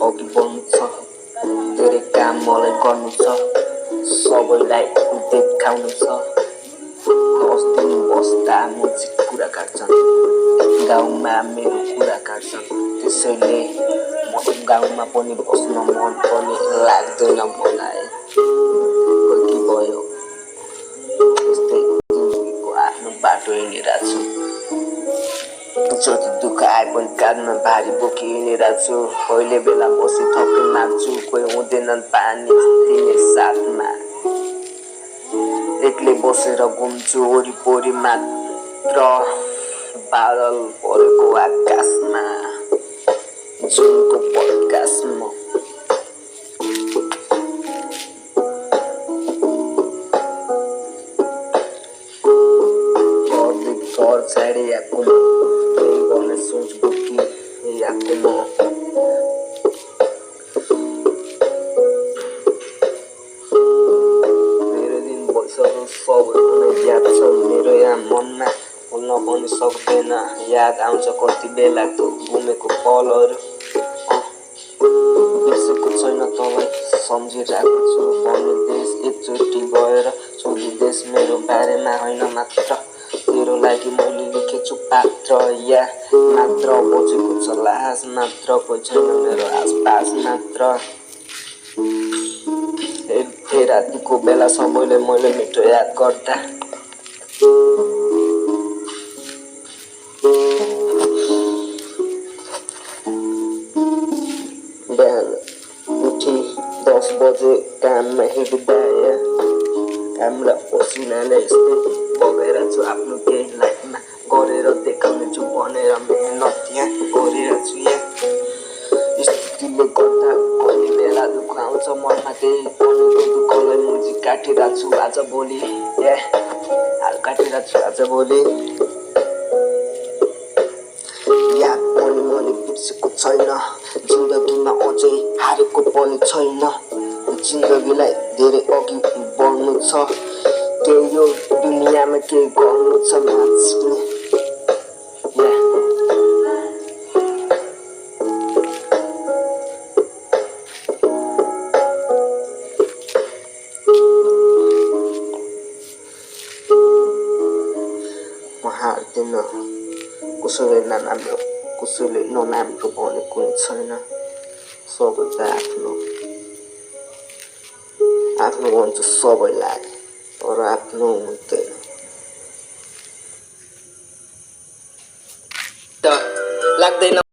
अघि बढ्नु छ। धेरै काम मलाई गर्नु छ, सबैलाई देखाउनु छ। 10 दिन बस्दा मुझे कुरा काट्छन्, गाउँमा मेरो कुरा काट्छन्। त्यसैले म गाउँमा पनि बस्न मन पनि लाग्दैन मलाई। के भयो यस्तै जिन्दगीको आफ्नो बाटो हिँडिरहेको छु। जति दुःख आए पनि काँधमा भारी बोकी हिँडिरहेको छु। कहिले बेला बसी थपी माग्छु, कोही हुँदैनन् पानी दिने साथमा। एक्लै बसेर घुम्छु वरिपरि मात्र बादल परेको आकाशमा। जुनको प्रकाशमा घर छाडी आएको केही गर्ने सोच बोकी आएको म। मेरो दिन भइसक्यो, सबैको नै याद छ मेरो यहाँ मनमा, भुल्न पनि सक्दैन। याद आउँछ कति बेला त्यो घुमेको पलहरू। बिर्सेको छैन तँलाई सम्झिरहेको छु भन्ने देश एकचोटि गएर सोधिदेश मेरो बारेमा होइन मात्र तेरो लागि मैले लेखेछु पात्र। या मात्र बचेको छ लास मात्र, कोही छैन मेरो आसपास मात्र। हे रातिको बेला सबैले मैले मिठो याद गर्दा बिहान उठी 10 बजे काममा हिँड्दा हाम्रा पसिनाले यस्तै बगेर छु आफ्नो केही लाइफमा गरेर देखाउने छु भनेर मेहनत यहाँ गरिरहेको छु। यहाँ स्थितिले गर्दा कहिले बेला दुःख आउँछ मनमा, त्यही भनेको दुःखलाई मुजी काटिरहेको छु आज भोलि। हाल काटिरहेको छु आज भोलि। याद पनि मैले बिर्सेको छैन, जिन्दगीमा अझै हारेको पनि छैन। जिन्दगीलाई धेरै अघि बढ्नु छ, केही यो दुनियाँमा केही गर्नु छ नाच्ने। म हार्दिन, कसैले नराम्रो कसैले नराम्रो भनेको छैन। सबैलाई आफ्नो आफ्नो भन्छ सबैलाई, तर आफ्नो हुँदैन। लाग्दैन